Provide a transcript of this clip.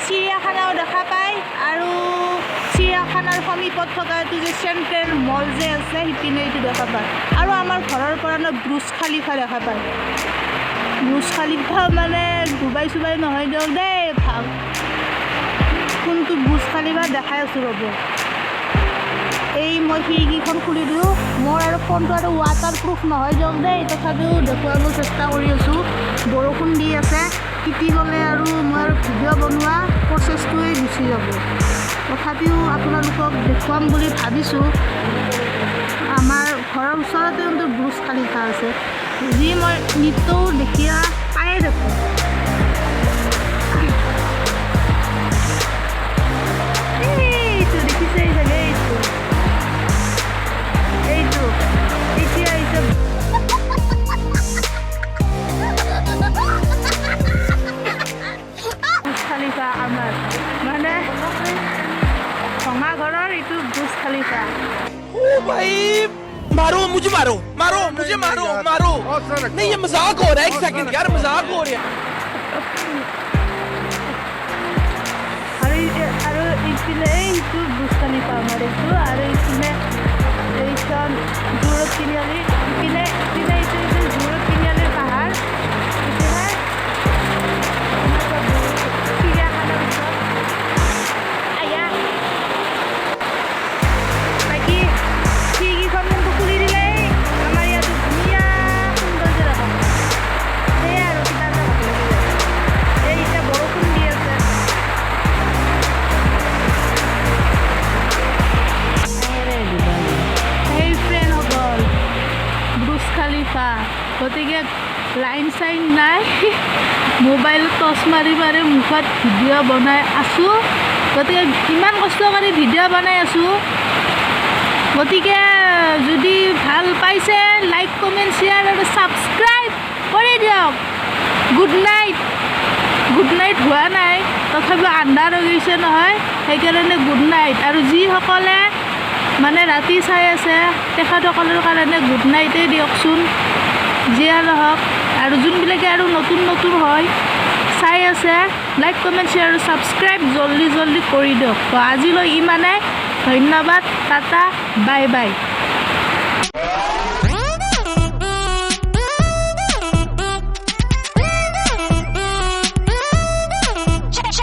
চিৰিয়াখানাও দেখা পায় আৰু চিৰিয়াখানাৰ সমীপত থকা এইটো যে চেণ্ট্ৰেল মল যে আছে, সিপিনে এইটো দেখা পায়। আৰু আমাৰ ঘৰৰ পৰা ন ব্ৰুজ খালিফা দেখা পায়। ব্ৰুজ খালিফা মানে ডুবাই চুবাই নহয় দিয়ক দেই। ভাল কোনটো ব্ৰুজ খালিফা দেখাই আছোঁ, ৰ'ব। এই মই খিৰিকীখন খুলি দিওঁ। মোৰ আৰু ফোনটো আৰু ৱাটাৰ প্ৰুফ নহয় দিয়ক দেই, তথাপিও দেখুৱাব চেষ্টা কৰি আছোঁ। বৰষুণ দি আছে, তিতি গ'লে আৰু মই আৰু ভিডিঅ' বনোৱা প্ৰচেছটোৱেই গুচি যাব। তথাপিও আপোনালোকক দেখুৱাম বুলি ভাবিছোঁ। আমাৰ ঘৰৰ ওচৰতে কিন্তু ব্ৰুজ খালিফা আছে, যি মই নিতৌ দেখিয়া পায়ে থাকোঁ। এইটো দেখিছেই চাগে, এইটো এইটো এতিয়া এইটো বুৰ্জ খালিফা, আমাৰ মানে ভঙা ঘৰৰ এইটো বুৰ্জ খালিফা। ओ भाई, मारो मुझे, मारो, मारो मुझे, मारो, मारो। नहीं, ये मजाक हो रहा है। एक सेकंड यार, मजाक हो रहा है। আৰু ইপিনে এইটো বুৰ্জ খালিফা আমাৰ এইটো। আৰু ইপিনে এইখন জু ৰোড তিনিআলি। ইপিনে ইপিনে এইটো জু ৰোড তিনিআলিৰ পাহাৰ। ইপিনে চিৰিয়াখানাৰ ওচৰত। আয়া, বাকী খিৰিকীখন কিন্তু খুলি দিলেই আমাৰ ইয়াতো ধুনীয়া সৌন্দৰ্য দেখা পায়। সেয়াই আৰু কিবা এটা ভাল লাগি যায়। এই এতিয়া বৰষুণ দি আছে। সেই ফ্ৰেণ্ডসকল, ব্ৰুজ খালিফা। গতিকে লাইন চাইন নাই, মোবাইল টৰ্চ মাৰি মাৰি মুখত ভিডিঅ' বনাই আছোঁ। গতিকে ইমান কষ্ট কৰি ভিডিঅ' বনাই আছোঁ। গতিকে যদি ভাল পাইছে, লাইক, কমেণ্ট, শ্বেয়াৰ আৰু ছাবস্ক্ৰাইব কৰি দিয়ক। Good night. গুড নাইট হোৱা নাই, তথাপিও আন্ধাৰ হৈ গৈছে নহয়, সেইকাৰণে গুড নাইট। আৰু যিসকলে মানে ৰাতি চাই আছে, তেখেতসকলৰ কাৰণে গুড নাইটেই দিয়কচোন। যিয়ে নহওক, আৰু যোনবিলাকে আৰু নতুন নতুন হয় চাই আছে, লাইক, কমেণ্ট, শ্বেয়াৰ আৰু ছাবস্ক্ৰাইব জল্দি জল্দি কৰি দিয়ক। তো আজিলৈ ইমানে। ধন্যবাদ, টাটা, বাই বাই।